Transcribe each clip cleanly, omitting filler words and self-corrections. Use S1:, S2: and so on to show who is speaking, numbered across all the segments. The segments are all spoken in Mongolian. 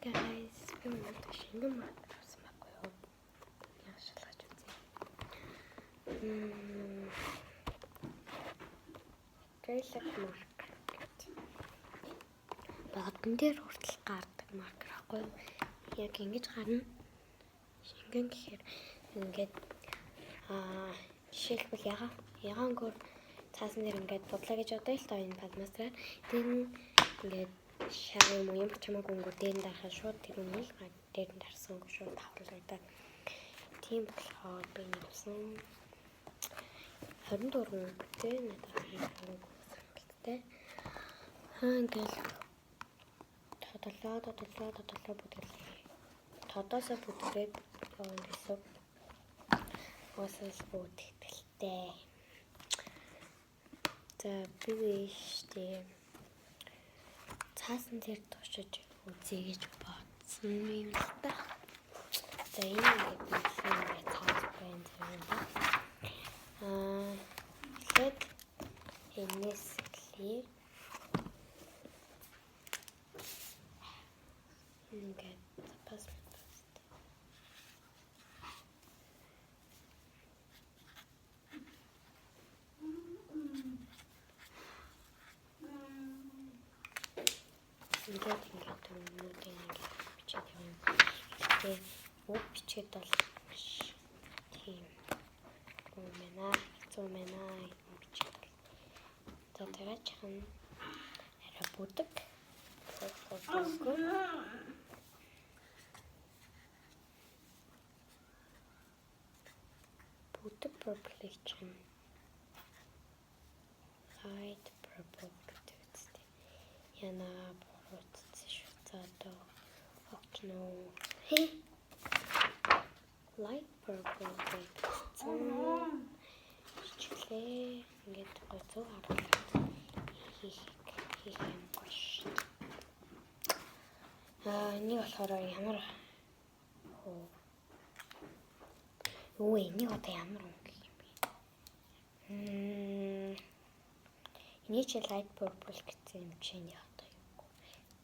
S1: Guys, би өнөөдөр шингэн маркер авсан байхгүй юу? Яг шалгаж үзье. Acrylic маркер гэдэг. Бодон дээр хүртэл гардаг маркер байхгүй юу? Яг ингэж гарна. Шингэн гэхээр ингээд жишээлбэл ягаан өнгөөр цаасан дээр ингээд будлаа гэж бодъё л доо энэ фломастераар. Тэр нь ингээд шар юм уу юм чамаагүй өнгөөр дээр нь дарахад шууд тэр үнэл дээр нь дарсан өнгө шууд таварлагдаад. Тийм болохоор би нэг авсан. 24 өнгөтэй надад өнгө сонирхолтой. Ингээл тодолоо тодолоо тодолоо бүдэглээ. Тодоосоо бүдгээд явна гэсэн. Уусаас бүдгэлтэй. За би штэ цаасан дээр туршиж үзье гэж бодсон юм л та. За энэ ингээд нэлээд ингээд цаас байна юм ба. Тэгэхээр энэс эхлэе. Ингээд запас запас. Ингээд ингээд өмнөдөө ингээд бичээд явна. Гэхдээ үг бичээд бол маш тийм юм байна. Хэцүү байна бичээд бол. За дараачих нь арай бүдэг. Бүдэг purple чинь light purple гэдэг үстэй. Яна буруутсан шүү. За одоо огчноо. Light purple гэсэн. Чиглээ. Ингээд гой зөв харуулаад хийх юм гоё шүү. Энийг болохоор ямар юу энийг одоо ямар өнгө юм бэ? Энийг чи light purple гэсэн юм чинь яг одоо юу.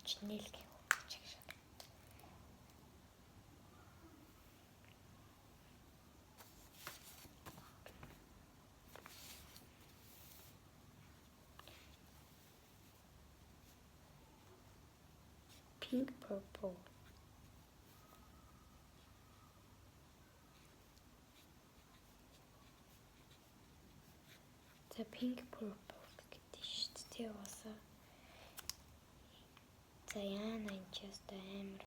S1: Чинэл гэх үү чиг шиг. Pink purple. За pink purple гэдэг шүү дээ. Уусаа. За яана энэ ч ёстой амар